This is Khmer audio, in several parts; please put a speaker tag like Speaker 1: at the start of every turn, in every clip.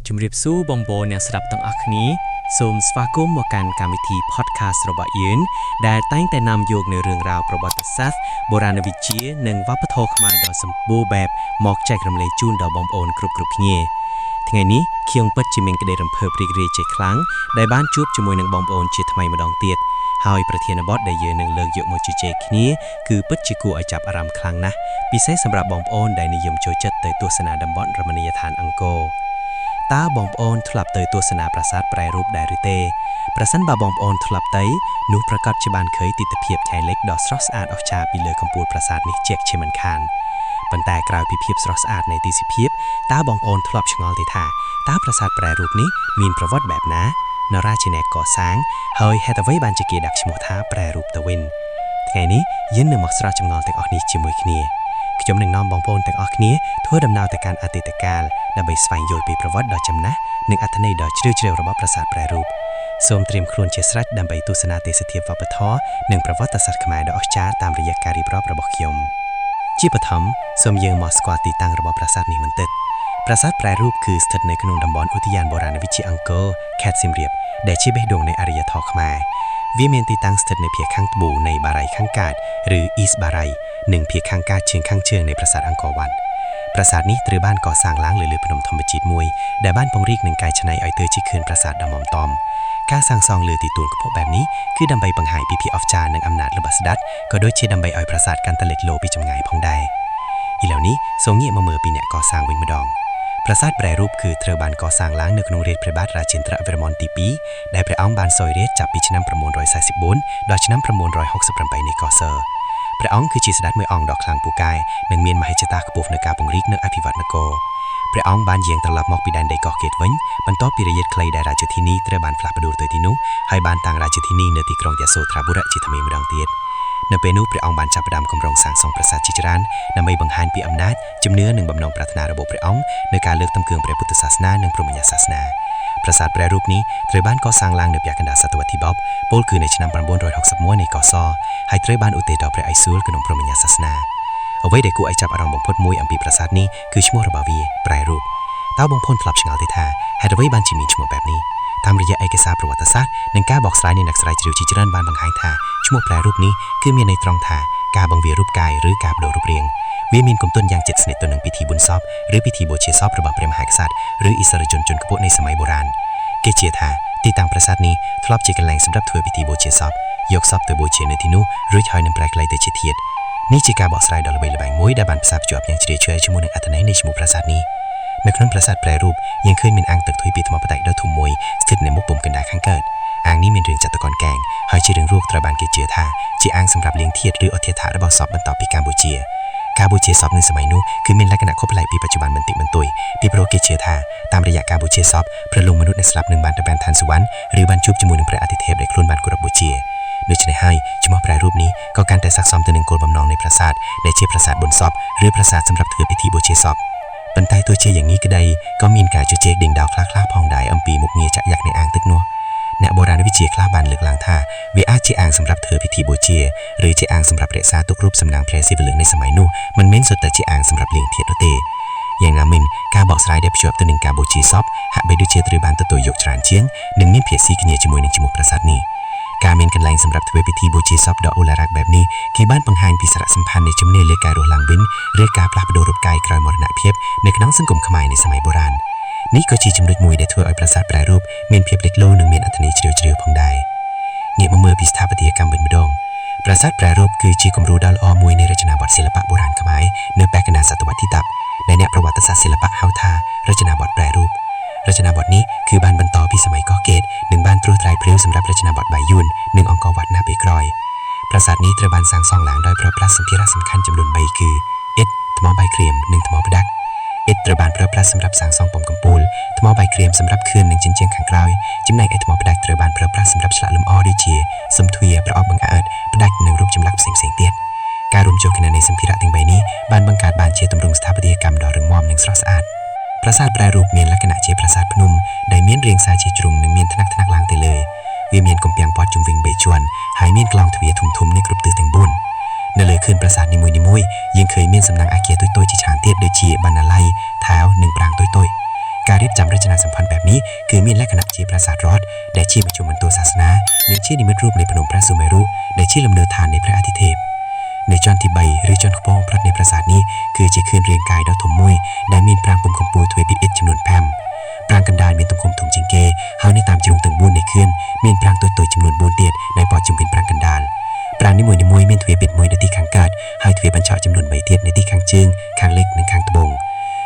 Speaker 1: ជំរាបសួរបងប្អូនអ្នកស្ដាប់ទាំងអស់គ្នាសូមស្វាគមន៍មកកាន់កម្មវិធី podcast របស់យើងដែលតែងតែនាំយកនូវរឿងរ៉ាវប្រវត្តិសាស្ត្របុរាណវិទ្យានិងវប្បធម៌ខ្មែរដ៏សម្បូរបែបមកចែករំលែកជូនដល់បងប្អូនគ្រប់ៗគ្នាថ្ងៃនេះខ្ញុំពិតជាមានក្តីរំភើបរីករាយជាខ្លាំងដែលបានជួបជាមួយនឹងបងប្អូនជាថ្មីម្ដងទៀតហើយប្រធានបទដែលយើងនឹងលើកយកមកជជែកគ្នាគឺពិតជាគួរឲ្យចាប់អារម្មណ៍ខ្លាំងណាស់ពិសេសសម្រាប់បងប្អូនដែលនិយមចូលចិត្តទៅទស្សនាតំបន់រមណីយដ្ឋានអង្គរ តើបងប្អូនធ្លាប់ទៅទស្សនាប្រាសាទប្រែរូបដែរឬទេប្រសិនបើបងប្អូនធ្លាប់ទៅនោះប្រាកដជាបានឃើញទិដ្ឋភាពឆៃលិចដ៏ស្រស់ស្អាតអស្ចារ្យពីលើកំពូលប្រាសាទនេះជាក់ជាមិនខានប៉ុន្តែក្រៅពីភាពស្រស់ស្អាតនៃទេសភាពតើបងប្អូនធ្លាប់ឆ្ងល់ទេថាតើប្រាសាទប្រែរូបនេះមានប្រវត្តិបែបណានរណាជាអ្នកកសាងហើយហេតុអ្វីបានជាគេដាក់ឈ្មោះថាប្រែរូបទៅវិញថ្ងៃនេះយើងនឹងមកស្រាវចម្ងល់ទាំងអស់នេះជាមួយគ្នាខ្ញុំនឹងនាំបងប្អូនទាំងអស់គ្នាធ្វើដំណើរទៅកាន់អតីតកាលដើម្បីស្វែងយល់ពីប្រវត្តិដ៏ចំណាស់និងអត្ថន័យដ៏ជ្រាលជ្រៅរបស់ប្រាសាទប្រែរូបសូមត្រៀមខ្លួនជាស្រេចដើម្បីទស្សនាទេសភាពវប្បធម៌និងប្រវត្តិសាស្ត្រខ្មែរដ៏អស្ចារ្យតាមរយៈការរៀបរាប់របស់ខ្ញុំជាបឋមសូមយើងមកស្គាល់ទីតាំងរបស់ប្រាសាទនេះបន្តិចប្រាសាទប្រែរូបគឺស្ថិតនៅក្នុងតំបន់ឧទ្យានបុរាណវិទ្យាអង្គរខេត្តសៀមរាបដែលជាបេះដូងនៃអរិយធម៌ខ្មែរវាមានទីតាំងស្ថិតនៅភាគខាងត្បូងនៃបារីខាងកើតឬ East បារីនិងភាគខាងកើតជើងខាងជើងនៃប្រាសាទអង្គរវត្តប្រាសាទនេះត្រូវបានកសាងឡើងលើលើភ្នំធម្មជាតិមួយដែលបានពង្រីកនិងកែច្នៃឲ្យទៅជាខឿនប្រាសាទដ៏មាំទាំការសាងសង់លើទីទួលខ្ពស់បែបនេះគឺដើម្បីបង្ហាញពីភាពអស្ចារ្យនិងអំណាចរបស់ស្ដេចក៏ដូចជាដើម្បីឲ្យប្រាសាទកាន់តែលេចលោពីចម្ងាយផងដែរឥឡូវនេះសូមងាកមកមើលពីអ្នកកសាងវិញម្ដងប្រាសាទប្រែរូបគឺត្រូវបានកសាងឡើងនៅក្នុងរាជ្យព្រះបាទរាជេន្ទ្រវរ្ម័នទី2ដែលព្រះអង្គបានសោយរាជ្យចាប់ពីឆ្នាំ944ដល់ឆ្នាំ968នៃកសព្រះអង្គគឺជាស្ដេចមួយអង្គដ៏ខ្លាំងពូកែនិងមានមហិច្ឆតាខ្ពស់នៅការពង្រីកនិងអភិវឌ្ឍនគរព្រះអង្គបានយាងត្រឡប់មកពីដែនដីកោះកេតវិញបន្ទាប់ពីរយៈខ្លីដែលរាជធានីត្រូវបានផ្លាស់ប្ដូរទៅទីនោះហើយបានតាំងរាជធានីនៅទីក្រុងយ៉ាសូត្រាបុរៈជាថ្មីម្ដងទៀតនៅពេលនោះព្រះអង្គបានចាប់ផ្ដើមគម្រោងសាងសង់ប្រាសាទជាច្រើនដើម្បីបង្ហាញពីអំណាចជំនឿនិងបំណងប្រាថ្នារបស់ព្រះអង្គនៅការលើកតម្កើងព្រះពុទ្ធសាសនានិងព្រហ្មញ្ញសាសនាប្រាសាទព្រះរូបនេះត្រូវបានកសាងឡើងនៅពាក់កណ្ដាលសតវត្សទី10ពោលគឺនៅឆ្នាំ961នៃកសហើយត្រូវបានឧទ្ទិសដល់ព្រះឥសូរក្នុងព្រហ្មញ្ញសាសនាអ្វីដែលគួរឲ្យចាប់អារម្មណ៍បំផុតមួយអំពីប្រាសាទនេះគឺឈ្មោះរបស់វាប្រែរូបតើបងប្អូនធ្លាប់ឆ្ងល់ទេថាហេតុអ្វីបានជាមានឈ្មោះបែបនេះតាមរយៈឯកសារប្រវត្តិសាស្ត្រនិងការបកស្រាយនៃអ្នកស្រាវជ្រាវជាច្រើនបានបង្ហាញថាឈ្មោះប្រែរូបនេះគឺមានន័យត្រង់ថាការបង្វារូបកាយឬការប្ដូររូបរាងវាមានគំទន់យ៉ាងជិតស្និទ្ធទៅនឹងពិធីបុណ្យសពឬពិធីបូជាសពរបស់ព្រះមហាក្សត្រឬឥស្សរជនជនខ្ពស់នៃសម័យបុរាណគេជឿថាទីតាំងប្រាសាទនេះធ្លាប់ជាកន្លែងសម្រាប់ធ្វើពិធីបូជាសពយកសពទៅបូជានៅទីនោះរួចហើយនឹងប្រែក្លាយទៅជាធាតុនេះជាការបកស្រាយដ៏ល្បីល្បាញមួយដែលបានផ្សារភ្ជាប់យ៉ាងជ្រាលជ្រៅជាមួយនឹងអត្ថន័យនៃឈ្មោះប្រាសាទនេះនៅក្នុងប្រាសាទប្រែរូបយើងឃើញមានអាងទឹកធុយពីថ្មបតែដ៏ធំមួយស្ថិតនៅមុខពុំកណ្ដាលខាងកើតអាងនេះមានរាងចតុកោណកែងហើយជារឿងរកត្រូវបានគេជឿថាជាអាងសម្រាប់លាងធាតុឬអធិដ្ឋានរបស់សពបន្ទាប់ពីកម្ពុជាការបូជាសពនៅសម័យនោះគឺមានលក្ខណៈខុសប្លែកពីបច្ចុប្បន្នបន្តិចបន្តួចពីព្រោះគេជឿថាតាមរយៈការបូជាសពព្រះលងមនុស្សដែលស្លាប់នឹងបានទៅបានឋានសួគ៌ឬបានជួបជាមួយនឹងព្រះអាទិទេពដែលខ្លួនបានគោរពបូជាដូច្នេះហើយឈ្មោះប្រែរូបនេះក៏កាន់តែស័ក្តិសមទៅនឹងគោលបំណងនៃប្រាសាទដែលជាប្រាសាទបុណ្យសពឬប្រាសាទសម្រាប់ធ្វើពិធីបូជាសពប៉ុន្តែទោះជាយ៉ាងនេះក្តីក៏មានការជជែកដេញដោលខ្លះៗផងដែរអំពីមុខងារចាក់យ៉ាក់នៃអាងទឹកនោះអ្នកបុរាណវិទ្យាខ្លះបានលើកឡើងថាវាអាចជាអាងសម្រាប់ធ្វើពិធីបូជាឬជាអាងសម្រាប់រក្សាទុករូបសំណាងព្រះសិវលិង្គនៃសម័យនោះមិនមែនសុទ្ធតែជាអាងសម្រាប់លាងធាតុនោះទេយ៉ាងណាមិញការបកស្រាយដែលភ្ជាប់ទៅនឹងការបូជាសពហាក់បីដូចជាត្រូវបានទទួលយកច្រើនជាងនិងមានភាគស៊ីគ្នាជាមួយនឹងឈ្មោះប្រាសាទនេះការមានកន្លែងសម្រាប់ធ្វើពិធីបូជាសពដ៏ឧឡារកបែបនេះគេបានបង្ហាញពីសារៈសំខាន់នៃជំនឿលើការរស់ឡើងវិញឬការផ្លាស់ប្ដូររូបកាយក្រោយមរណភាពនៅក្នុងសង្គមខ្មែរនៃសម័យបុរាណនេះក៏ជាចំណុចមួយដែលធ្វើឲ្យប្រាសាទប្រែរូបមានភាពលេចលោនិងមានអត្ថន័យជ្រាលជ្រៅផងដែរងាកមកមើលពីស្ថាបត្យកម្មវិញម្ដងប្រាសាទប្រែរូបគឺជាគំរូដ៏ល្អមួយនៃរចនាបថសិល្បៈបុរាណខ្មែរនៅពាក់កណ្ដាលសតវត្សទី10ដែលអ្នកប្រវត្តិសាស្ត្រសិល្បៈហៅថារចនាបថប្រែរូបរចនាបថនេះគឺបានបន្តពីសម័យកោះកេតនិងបានត្រួសត្រាយព្រាវសម្រាប់រចនាបថបាយួននិងអង្គរវត្តណាពេលក្រោយប្រាសាទនេះត្រូវបានសាងសង់ឡើងដោយប្រើប្រាស់សម្ភារៈសំខាន់ចំនួន3គឺឥដ្ឋថ្មបាយក្រៀមនិងថ្មផ្ដាច់ឥដ្ឋត្រូវបានប្រើប្រាស់សម្រាប់សាងសង់ពុំកំពូលថ្មបាយក្រៀមសម្រាប់ខឿននិងជញ្ជាំងខាងក្រោយចំណែកឯថ្មផ្ដាច់ត្រូវបានប្រើប្រាស់សម្រាប់ឆ្លាក់លម្អដូចជាសំទ្វារប្រអប់បង្អើតផ្ដាច់និងរូបចម្លាក់ផ្សេងៗទៀតការរួមចូលគ្នានៃសម្ភារៈទាំង3នេះបានបង្កើតបានជាទម្រង់ស្ថាបត្យកម្មដ៏រឹងមាំនិងស្រស់ស្អាតប្រាសាទប្រែរូបមានលក្ខណៈជាប្រាសាទភ្នំដែលមានរាងសាជាជ្រុងនិងមានថ្នាក់ថ្នាក់ឡើងទៅលើវាមានកំពាំងព័ទ្ធជុំវិញ3ជាន់ហើយមានកន្លងទ្វារធំៗនៅគ្រប់ទិសទាំង4នៅលើខឿនប្រាសាទនីមួយៗយើងឃើញមានសំណាងអាគារតូចៗជាច្រើនទៀតដូចជាបណ្ណាល័យថែវនិងប្រាង្គតូចៗ ការរៀបចំរចនាសម្ព័ន្ធបែបនេះគឺមានលក្ខណៈជាប្រាសាទរដ្ឋដែលជាមជ្ឈមណ្ឌលសាសនានិងជានិមិត្តរូបនៃភ្នំព្រះសុមេរុដែលជាលំនៅឋាននៃព្រះអាទិទេពនៅជាន់ទី3ឬជាន់ខ្ពង់ផ្លិតនៃប្រាសាទនេះគឺជាខឿនរាងកាយដ៏ធំមួយដែលមានប្រាង្គពុំកំពូលទ្វេពីឥដ្ឋចំនួន5ប្រាង្គកណ្ដាលមានទំហំធំជាងគេហើយនៅតាមជ្រុងទាំង4នៃខឿនមានប្រាង្គតូចៗចំនួន4ទៀតដែលព័ទ្ធជុំវិញប្រាង្គកណ្ដាលប្រាង្គនីមួយៗមានទ្វារពាធមួយនៅទីខាងកើតហើយទ្វារបញ្ឆោកចំនួន3ទៀតនៅទីខាងជើងខាងលិចនិងខាងត្បូង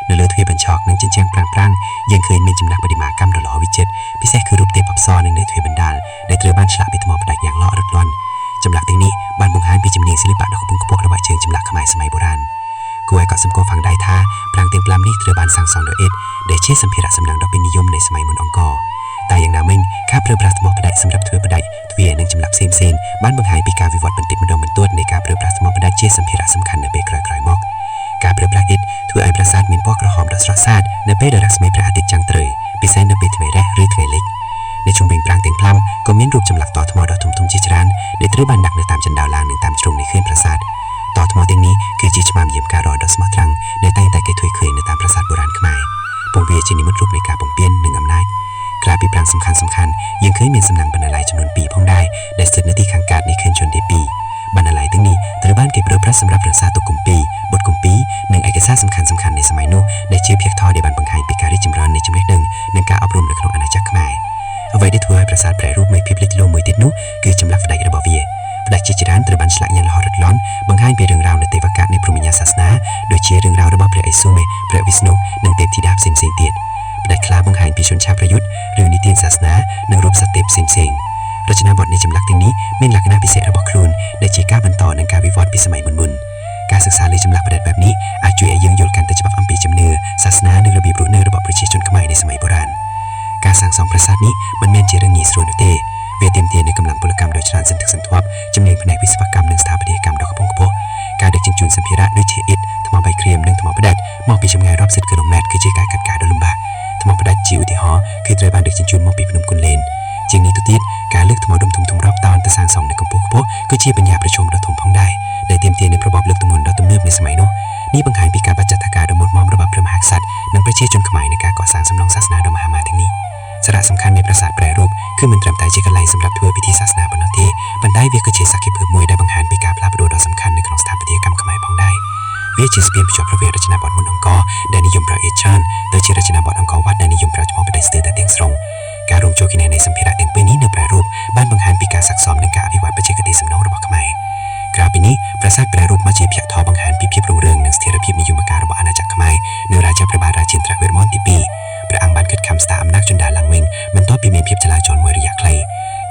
Speaker 1: នៅលើទ្វារបញ្ឆោកនិងជញ្ជាំងប្រាង្គៗយើងឃើញមានចំណាក់បដិមាកម្មដ៏ល្អវិចិត្រពិសេសគឺរូបទេពអប្សរនិងនៅទ្វារបណ្ដាលដែលត្រូវបានឆ្លាក់ពីថ្មផ្ដាច់យ៉ាងល្អរត់លាន់ចម្លាក់ទាំងនេះបានបង្ហាញពីជំនាញសិល្បៈដ៏ខ្ពង់ខ្ពស់របស់ជាងចម្លាក់ខ្មែរសម័យបុរាណគួរឲ្យកត់សម្គាល់ផងដែរថាប្រាង្គទាំង5នេះត្រូវបានសាងសង់ដោយឥដ្ឋដែលជាសម្ភារៈសំណង់ដ៏ពេញនិយមនៃសម័យមុនអង្គរតែយ៉ាងណាមិញការប្រើប្រាស់ថ្មផ្ដាច់សម្រាប់ធ្វើផ្ដាច់ទ្វារនិងចម្លាក់ផ្សេងៗបានបង្ហាញពីការវិវត្តបន្តិចម្ដងបន្ទួតនៃការប្រើប្រាស់ថ្មផ្ដាច់ជាសម្ភារៈសំខាន់នៅពេលក្រោយៗមកការប្រើប្រាស់ឥដ្ឋធ្វើឲ្យប្រាសាទមានពណ៌ក្រហមដ៏ស្រស់ស្អាតនៅពេលដែលរស្មីព្រះអាទិត្យចាំងត្រូវពិសេសនៅពេលថ្ងៃរះឬថ្ងៃលិចនៅជុំវិញប្រាង្គទាំង5ក៏មានរូបចម្លាក់តថ្មដ៏ធំៗជាច្រើនដែលត្រូវបានដាក់នៅតាមជណ្ដើរឡើងនិងតាមជ្រុងនៃខឿនប្រាសាទតថ្មទាំងនេះគឺជាឆ្មាំយាមការរដ៏ស្មោះត្រង់ដែលតែងតែគេធ្វើឃើញនៅតាមប្រាសាទបុរាណខ្មែរពងវាជានិមិត្តរូបនៃការបំពេញនិងអំណាចក្រៅពីប្រាង្គសំខាន់ៗយើងឃើញមានសំណាងបណ្ណាល័យចំនួន2ផងដែរដែលស្ថិតនៅទីខាងកើតនៃខឿនជនទី2បណ្ណាល័យទាំងនេះត្រូវបានគេប្រើប្រាស់សម្រាប់រក្សាទុកគម្ពីរបទគម្ពីរនិងឯកសារសំខាន់ៗនៃសម័យនោះដែលជាភាគថយដែលបានបង្ហាញពីការរីកចម្រើននៃចំណេះដឹងនិងការអប់រំនៅក្នុងអាណាចក្រខ្មែរអ្វីដែលធ្វើឲ្យប្រាសាទប្រែរូបមានភាពលេចធ្លោមួយទៀតនោះគឺចម្លាក់ផ្ដាច់របស់វាផ្ដាច់ជាច្រើនត្រូវបានឆ្លាក់យ៉ាងល្អរត់លាន់បង្ហាញពីរឿងរ៉ាវនៃទេវកៈនៃព្រហ្មញ្ញសាសនាដូចជារឿងរ៉ាវរបស់ព្រះឥសូមេព្រះវិស្ណុនិងទេពធីតាផ្សេងៗទៀតផ្ដាច់ខ្លះបង្ហាញពីជនឆាប្រយុទ្ធរឿងនិទានសាសនានិងរូបសត្វទេពផ្សេងៗរចនាបថនៃចម្លាក់ទាំងនេះមានលក្ខណៈពិសេសរបស់ខ្លួនដែលជាការបន្តនិងការវិវត្តពីសម័យមុនៗការសិក្សាលើចម្លាក់ផ្ដាច់បែបនេះអាចជួយឲ្យយើងយល់កាន់តែច្បាស់អំពីជំនឿសាសនានិងរបៀបរស់នៅរបស់ប្រជាជនខ្មែរនៃសម័យបុរាណការសាងសង់ប្រាសាទនេះមិនមែនជារឿងងាយស្រួលនោះទេវាទាមទារនូវកម្លាំងពលកម្មដ៏ច្រើនសន្ធឹកសន្ធាប់ជំនាញផ្នែកវិស្វកម្មនិងស្ថាបត្យកម្មដ៏ខ្ពង់ខ្ពស់ការដឹកជញ្ជូនសម្ភារៈដូចជាឥដ្ឋថ្មបាយក្រៀមនិងថ្មផ្ដាច់មកពីចម្ងាយរាប់សិបគីឡូម៉ែត្រគឺជាការកាត់ការដ៏លំបាកថ្មផ្ដាច់ជាឧទាហរណ៍គឺត្រូវបានដឹកជញ្ជូនមកពីភ្នំគុនលេនជាងនេះទៅទៀតការលើកថ្មដុំធំៗរាប់តោនទៅសាងសង់នៅកម្ពស់ខ្ពស់គឺជាបញ្ហាប្រឈមដ៏ធំផងដែរដែលទាមទារនូវរបបលើកទម្ងន់ដ៏ទំនើបនៃសម័យនោះនេះបង្ហាញពីការបច្ចេកការដ៏មុតមមរបស់ព្រះមហាក្សត្រនិងប្រជាជនខ្មែរในការកសាងសំណង់សាសនាដ៏មហាមាត្រទាំងនេះសារៈសំខាន់នៃប្រាសាទប្រែរូបគឺមិនត្រឹមតែជាកន្លែងសម្រាប់ធ្វើពិធីសាសនាប៉ុណ្ណោះទេប៉ុន្តែវាក៏ជាសក្ខីភាពមួយដែលបង្ហាញពីការផ្លាស់ប្ដូរដ៏សំខាន់នៅក្នុងស្ថាបត្យកម្មខ្មែរផងដែរវាជាស្ពានភ្ជាប់រវាងរចនាបថមុនអង្គរដែលនិយមប្រើឥដ្ឋច្រើនទៅជារចនាបថអង្គរវត្តដែលនិយមប្រើថ្មផ្ដាច់ស្ទើរតែទាំងស្រុងការរួមចូលគ្នានៃសម្ភារៈទាំងពីរនេះនៅប្រែរូបបានបង្ហាញពីការស័ក្តិសមនិងការអភិវឌ្ឍបច្ចេកទេសសំណង់របស់ខ្មែរក្រៅពីនេះប្រាសាទប្រែរូបមកជាភាគធរបង្ហាញពីភាពរុងរឿងនិងស្ថិរភាពនិយមការរបស់អាណាចក្រខ្មែរនៅរាជព្រះបាទរាជេន្ទ្រវរ្ម័នទី2ព្រះអង្គបានខិតខំស្ដារអំណាចជណ្ដើរឡើងវិញបន្ទាប់ពីមានភាពចលាចលមួយរយៈខ្លី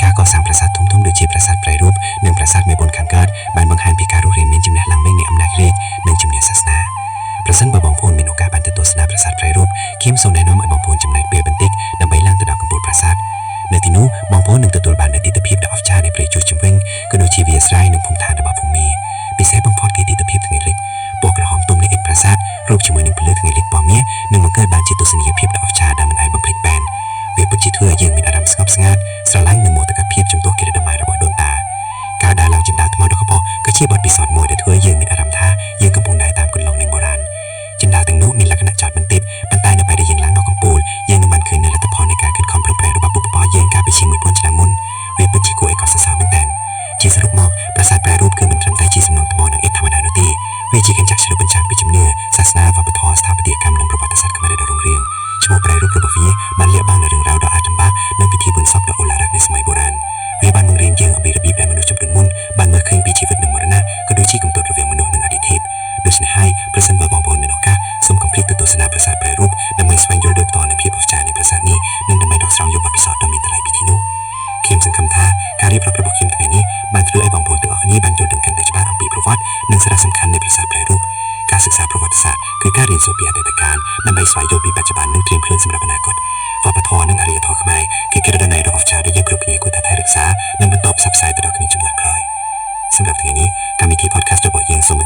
Speaker 1: ការកសាងប្រាសាទធំៗដូចជាប្រាសាទប្រែរូបនិងប្រាសាទមេបុនខាងកើតបានបង្ហាញពីការរស់រានមានចំណេះឡើងវិញនៃអំណាចរាជនិងជំនឿសាសនាប្រសិនបើបងប្អូនមានឱកាសបានទៅទស្សនាប្រាសាទប្រែរូបខ្ញុំសូមណែនាំឲ្យបងប្អូនចំណាយពេលបន្តិចដើម្បីឡើងទៅដល់កំពូលប្រាសាទនៅទីនោះបងប្អូននឹងទទួលបាននូវទិដ្ឋភាពដ៏អស្ចារ្យនៃព្រៃជួរជុំវិញក៏ដូចជាវាលស្រែនិងភូមិឋានរបស់ភូមិពិសេសបំផុតគឺទិដ្ឋភាពថ្ងៃលិចពណ៌ក្រហមទុំនៃឥដ្ឋប្រាសាទរូបជាមួយនឹងពន្លឺថ្ងៃលិចពណ៌មាសនឹងបង្កើតបានជាទស្សនីយភាពដ៏អស្ចារ្យដែលមិនអាចបំភ្លេចបានវាពិតជាធ្វើឲ្យយើងមានអារម្មណ៍ស្ងប់ស្ងាត់ស្រឡាញ់និងមោទកភាពចំពោះកិរិយាមារបស់ដូនតាការដើរឡើងជណ្ដើរថ្មដ៏ខ្ពស់ក៏ជាបទពិសោធន៍មួយដែលធ្វើឲ្យយើងមានអារម្មណ៍ថាយើងកំពុងដើរតាមកន្លងនៃបុរាណជណ្ដើរទាំងនោះមានលក្ខណៈចោតបន្តិចប៉ុន្តែនៅពេលដែលយើងឡើងដល់កំពូលយើងនឹងបានឃើញនូវលទ្ធផលនៃការខិតខំប្រឹងប្រែងរបស់បុព្វបុរសយើងកាលពីជាង1000ឆ្នាំមុនវាពិតជាគួរឲ្យកត់សរសើរមែនទែនជាសរុបមកប្រាសាទប្រែរូបគឺមិនត្រឹមតែជាសំណង់ថ្មនិងឥដ្ឋធម្មតានោះទេវាជាកញ្ចក់ឆ្លុះបញ្ចាំងពីជំនឿសាសនាវប្បធម៌ស្ថាបត្យកម្មនិងប្រវត្តិសាស្ត្រខ្មែរដ៏រុងរឿងឈ្មោះប្រែរូបរបស់វាបានលាក់បាំងនូវរឿងរ៉ាវដ៏អាថ៌កំបាំងនិងពិធីបុណ្យសពដ៏អូឡារ៉ាក់នៃសម័យបុរាណវាបានបង្រៀនយើងអំពីរបៀបដែលមនុស្សជំនាន់មុនបានមើលឃើញពីជីវិតនិងមរណៈក៏ដូចជាគំនិតរវាងមនុស្សនិងអាទិទេពដូច្នេះហើយប្រសិនបើបងប្អូនមានឱកាសសូមកុំភ្លេចទៅទស្សនាប្រាសាទប្រែរូបដើម្បីស្វែងយល់ដោយផ្ទាល់នូវភាពអស្ចារ្យនៃប្រាសាទនេះនិងដើម្បីដកស្រង់យកបទពិសោធន៍ដ៏មានតម្លៃពីទីនោះខ្ញុំសង្ឃឹមថាការរៀបរាប់របស់ខ្ញុំថ្ងៃនេះបានធ្វើឲ្យបងប្អូនទាំងអស់គ្នាបានយល់ដឹងកាន់តែច្បាស់អំពីប្រវត្តិនិងសារៈសំខាន់នៃប្រាសាទប្រែរូបការសិក្សាប្រវត្តិសាស្ត្រគឺការរៀនសូត្រពីអតីតកាលដើម្បីស្វែងយល់ពីបច្ចុប្បន្ននិងត្រៀមខ្លួនសម្រាប់អនាគតវប្បធម៌និងអរិយធម៌ខ្មែរគឺកិរិយាដ៏អស្ចារ្យដែលយើងគ្រប់គ្នាគួរតែថែរក្សានិងបន្តផ្សព្វផ្សាយទៅដល់ក្មេងជំនាន់ក្រោយសម្រាប់ថ្ងៃនេះកម្មវិធី podcast របស់យើងសូម